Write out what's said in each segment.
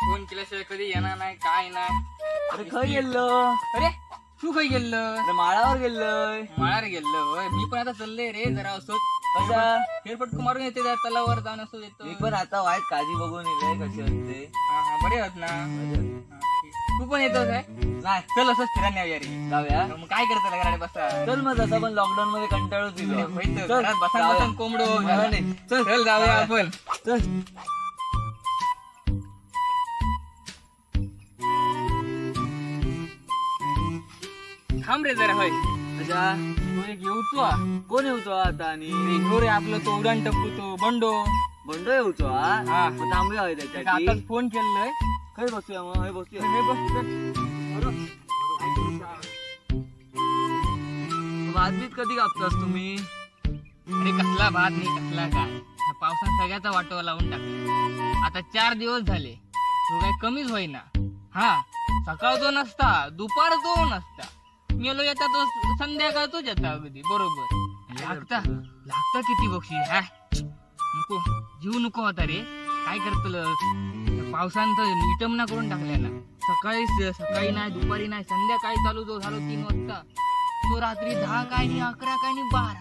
Phone केल्याशिवाय कधी येणार नाही काय नाही. अरे खय गेलो? अरे तू खय गेलं? माळावर गेलोय. माळावर गेलो? मी पण आता चाललंय रे जरा असो कशा फेरफटको मारून येते जरा तलावर जाऊन असो येतो. मी पण आता वाईट काळजी बघून येतोय कशी असते. हा हा बरे आहोत ना? तू पण येतो काय? नाही चल असंच फिरायला येऊया रे. जाऊया. मग काय करतो घरात बसा. चल मग जसं पण लॉकडाऊन मध्ये कंटाळून दिलो घरात बसा बसून कोंबडो. चल चल जाऊया आपण. चल थांब रे जरा. होय अच्छा येऊचो. कोण येऊचो आता? आणि हो रे आपलं तो उडान टप्पू तो बंडो. बंडो येऊचो? हा थांबूया त्याच्यासाठी. आताच फोन केलोय. खय बसूया मग? हे बसूया. हे बस. भात बीत कधी कापतास तुम्ही? अरे कसला भात नाही कसला काय, पावसात सगळ्याचा वाटोवा लावून टाकला. आता 4 दिवस झाले तो काय कमीच होईना. हा सकाळ तो नसता दुपार तो नसता मेलो येता तो संध्याकाळ तोच येता अगदी बरोबर. लागता लागता किती बक्षी. हा नको जीव नको होता रे. काय करतलं पावसान तर इटमना करून टाकल्या ना. सकाळी सकाळी नाही दुपारी नाही संध्याकाळी चालू जो झालो 3 वाजता तो रात्री 10 काय नाही 11 काय नाही 12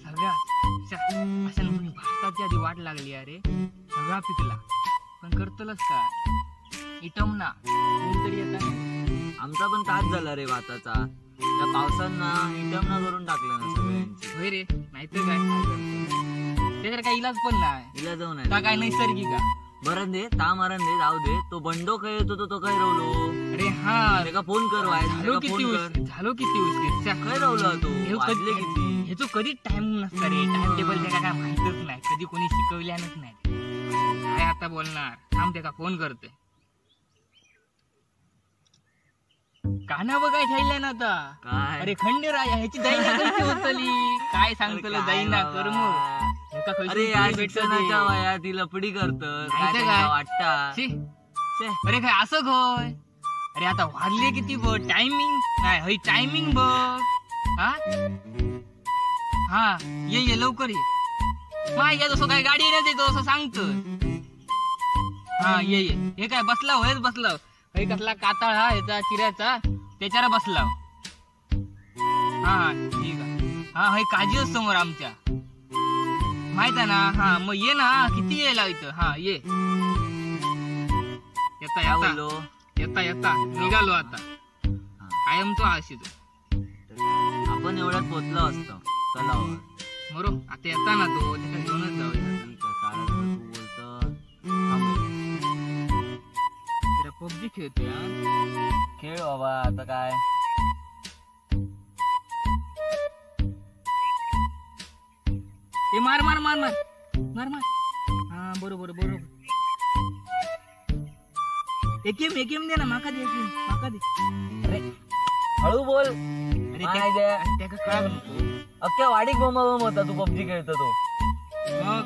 सगळ्याच. अशा कोणी भारताची आधी वाट लागली. अरे सगळा पिकला पण करतलच काय इटमना तरी येता. आमचा पण तास झाला रे भाताचा. त्या पावसांना इटमना करून टाकलं ना सगळ्यांची. होय रे नाहीतर काय त्याच्यावर काय इलाज पण नाही. इलाज नाही काय नैसर्गिक. बरं दे ता मरण दे जाऊ दे. तो बंडो काय येतो तो काय रवलो. अरे हा त्याका फोन कर. झालो किती झालो किती उशीर. काय रवलो तो? वाजले किती? ह्याचो कधी टाइम नसता रे. टाइम टेबल त्याला काय माहितच नाही. कधी कोणी शिकवल्यानच नाही. काय आता बोलणार? थांब त्याका फोन करतोय. काना बघाय ठेवल्या ना आता. अरे खंडेराय ह्याची दैना कशी होतली काय सांगतलं. दैना कर मग. अरे या शिक्षणाच्या वयात ती लफडी करत काय वाटता. अरे काय असं गोय. अरे आता वाजले किती बघ टायमिंग नाही. हय टायमिंग बघ. हा हा ये ये लवकर ये. माय जसं काय गाडी नाही येतो असं सांगतो. हा ये ये. हे काय बसला होयच बसला. हे कसला काताळ हा ह्याचा चिऱ्याचा त्याच्यावर बसला. हा ठीक आहे. हा हे काजीच समोर आमच्या माहित आहे ना. हा मग ये ना किती यायला इथं. हा ये येता येता येता येता निघालो आता. कायम तो आळशी तो. आपण एवढ्यात पोचलो असतो तलावावर. बरो आता येता ना तो त्याला घेऊनच जाऊया. तू बोलतो पबजी खेळतोय. खेळ बाबा आता काय. ते मार मार मार मार मार मार. हा बरोबर बरोबर. एकेम एकेम दे ना माका दे. एकेम माका दे. अरे हळू बोल. अरे त्याका कळाक नको. अख्ख्या वाडीक बोंबा बोंब होता तू पबजी खेळतो तो.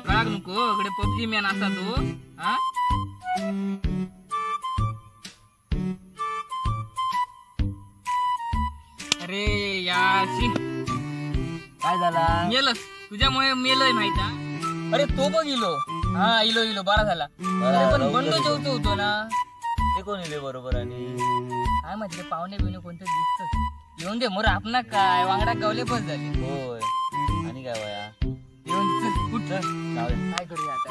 कळाक नको इकडे पबजी मॅन असा तो. हा अरे याशी काय झाला? मेलस तुझ्यामुळे मेलय माहित. अरे तो बघ इलो. हा इलो इलो बरा झाला. अरे पण बंडो जेवतो होतो ना. ते कोण इले बरोबर? आणि काय माहिती पाहुणे बिवणे कोणतं दिसत. येऊन दे मोर आपणा काय वांगडा गावले पण झाले. होय आणि काय वया येऊन कुठ काय करूया आता.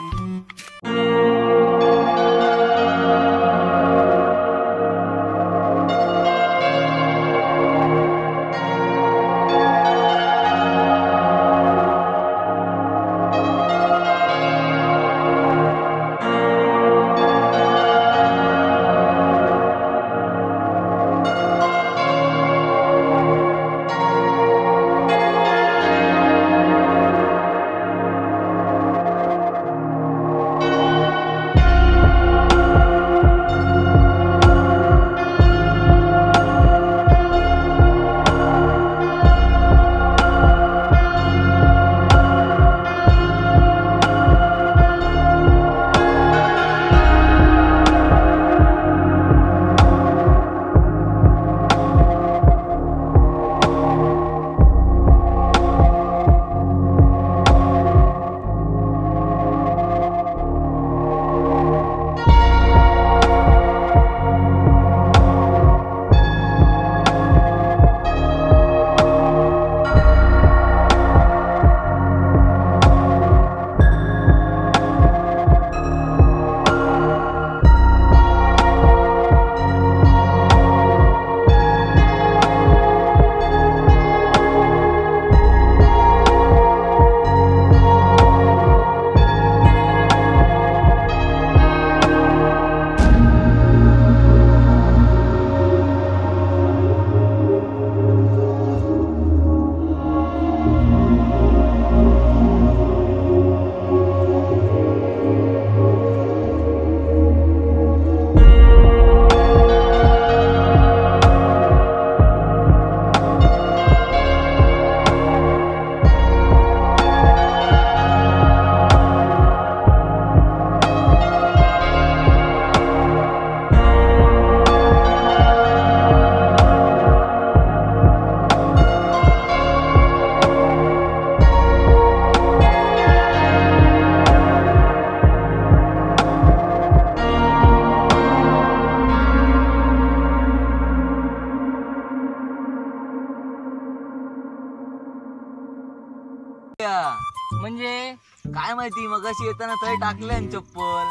म्हणजे काय माहिती, मगाशी येताना थंय टाकले चप्पल.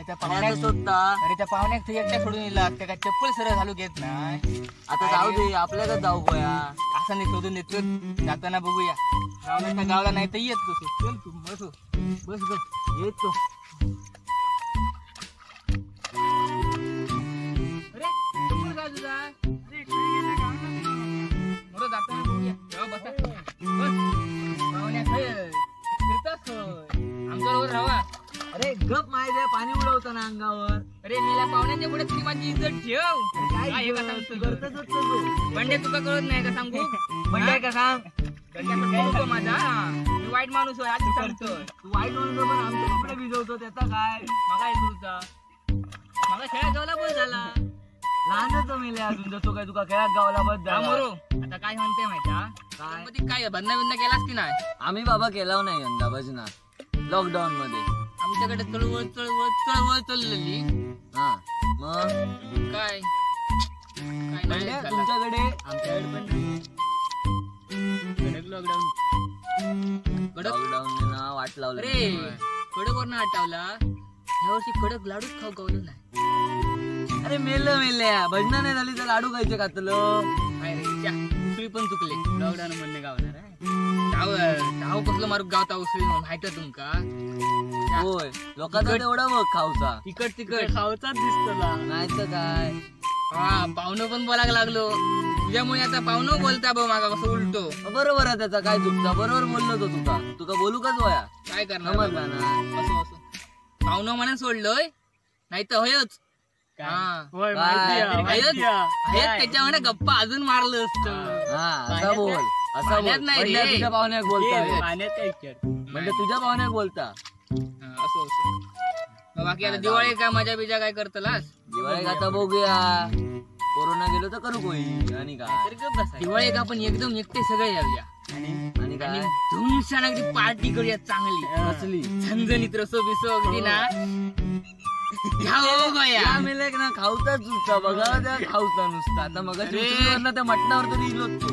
त्या शोधता. अरे त्या पाहुण्याक थंय एकट्या सोडून येला, त्या काय चप्पल सरळ घालू घेत नाही. आता जाऊ दे, आपल्याकडे जाऊ गोया. असं नाही शोधून येतो, जाताना बघूया. गावला गावला नाही तर येत तू. चल तू बस बस बस येतो. अरे चप्पल काय तुझा? बरं जाताना बघूया. तेव्हा बसा बस. पाहुण्या खय फिरतास आमच्याबरोबर राहा. अरे गप माहिती आहे, पाणी उडवताना अंगावर. अरे मेला पाहुण्यांच्या पुढे तरी माझी इज्जत ठेव. काय करतच बंडे, तुका कळत नाही का सांगू? बंडे का सांग? बंड्या माझा, मी वाईट माणूस आहे आज सांगतोय. तू वाईट माणूस पण आमचे कपडे भिजवतो, त्याचा काय? मगा तुझा मगा खेळा गावला बोल झाला. लहानच मेले अजून, जसो काय तुका खेळात गावला बस. मोरो आता काय म्हणते माहिती काय? भजना बिंदा केलास की नाही? आम्ही बाबा केला नाही यंदा भजना, लॉकडाऊन मध्ये. आमच्याकडे चळवळ चळवळ चळवळ चाललेली. हा मग काय काय तुमच्याकडे? आमच्याकडे पण कडक लॉकडाऊन. कडक लॉकडाऊन ना वाट लावली रे. कडक वर ना आटवला. ह्या वर्षी कडक लाडूच खाऊ गावलो नाही. अरे मेलं मेल्या, भजना नाही झाली तर लाडू खायचे खातलं. काय रे उसळी पण चुकले लॉकडाऊन म्हणणे गावणार. धाव कसलं मारू गावता उसळी माहित तुमका? होय, लोकांचा तेवढा बघ खाऊचा. तिकट तिकट खाऊचाच दिसतो नाही तर काय. हा पाहुणं पण बोलायला लागलो तुझ्यामुळे. आता पाहुणं बोलता बघ मागा कसं उलटो. बरोबर आहे, त्याचा काय चुकता? बरोबर बोललो तो तुका. तुका बोलू काच वया काय करणार समजला ना? असं असं पाहुणं म्हणून सोडलोय, नाही तर होयच. त्याच्यावर गप्पा अजून मारलं असतं. असा बोल, असा बोल. नाही तुझ्या पाहुण्याक बोलता, म्हणजे तुझ्या पाहुण्याक बोलता असं असं. बाकी आता दिवाळी काय मजा बिजा काय करतलास? दिवाळी आता बघूया, कोरोना गेलो तर करू कोई. आणि काय दिवाळी का आपण एकदम एकटे सगळे जाऊया आणि काय धुमशान अगदी पार्टी करूया चांगली. कसली? झणझणीत रसो बिसो अगदी ना. ना खाऊचाच नुसता बघा, त्या खाऊचा नुसता. आता मग त्या मटणावर तरी इलोच तो.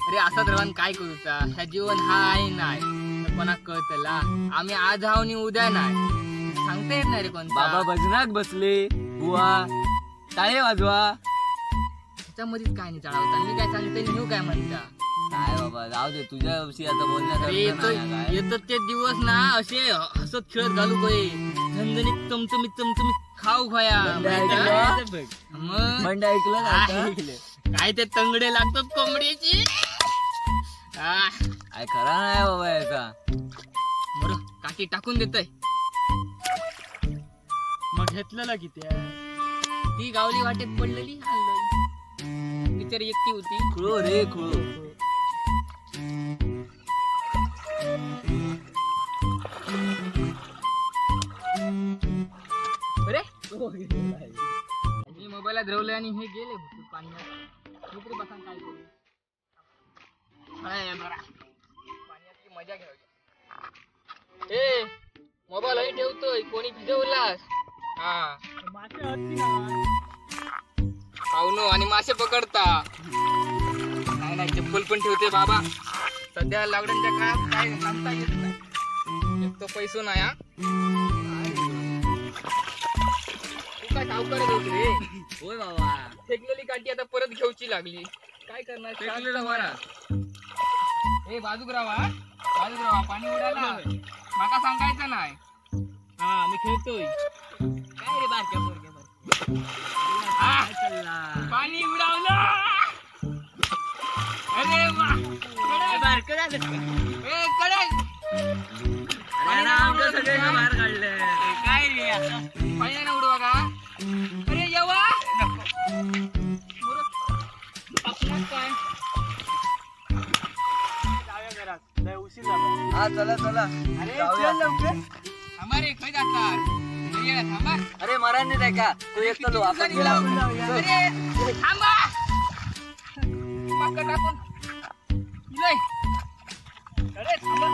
अरे असा द्रवण काय करूचा? ह्या जीवन हा आहे नाही कोणाक कळतला. आम्ही आज हाव आणि उद्या नाही, सांगता येत नाही रे कोणता. बाबा भजनाक बसले, बुवा टाळे वाजवा, त्याच्यामध्येच काय नाही चाळवता. मी काय सांगते न्यू काय म्हणता? काय बाबा जाऊ दे, तुझ्याविषयी आता बोलण्यात येतात ते दिवस ना असे हसत खेळत घालू कोय. झणझणीत चमचमीत चमचमीत खाऊ खाया. मग ऐकलं काय ते तंगडे लागतात कोंबडीची. काय खरा नाही बाबा याचा. बरं काठी टाकून देतोय. मग घेतलेला किती? ती गावली वाटेत पडलेली आणलं. बिचारी एकटी होती. खुळो रे खुळो. अरे मी मोबाईलला धरवलं आणि हे गेले पाण्यात. मी तरी बसा काय करू? पाण्यातली मजा घ्यावी. ए मोबाईल हय ठेवतोय, कोणी भिजवलास? हा पाहुणो आणि मासे पकडता. नाही नाही चप्पल पण ठेवते बाबा. सध्या लॉकडाऊनच्या काळात काय सांगता येत नाही. एक तो पैसो नाही. हा तू काय सावकार होत रे? होय बाबा, फेकलेली काठी आता परत घेऊची लागली. काय करणार? ए बाजूक राहा, बाजूक राहा, पाणी उडाला. माका सांगायचं नाही. हा मी खेळतोय. काय रे बारक्या पोरग्या, पाणी उडावलं. अरे वा बारकं झालं. ए कडक सगळ्यांना बाहेर काढलं. काय रे असं पाणी नाही उडवा का? अरे येवा काय उशीर झाला. हा चला चला. अरे चल लवकर. थांबा रे, खय जातात? थांबा. अरे मरा नाही का तू एक चालू आपण गेला. अरे थांबा, पाका टाकून. अरे थांबा.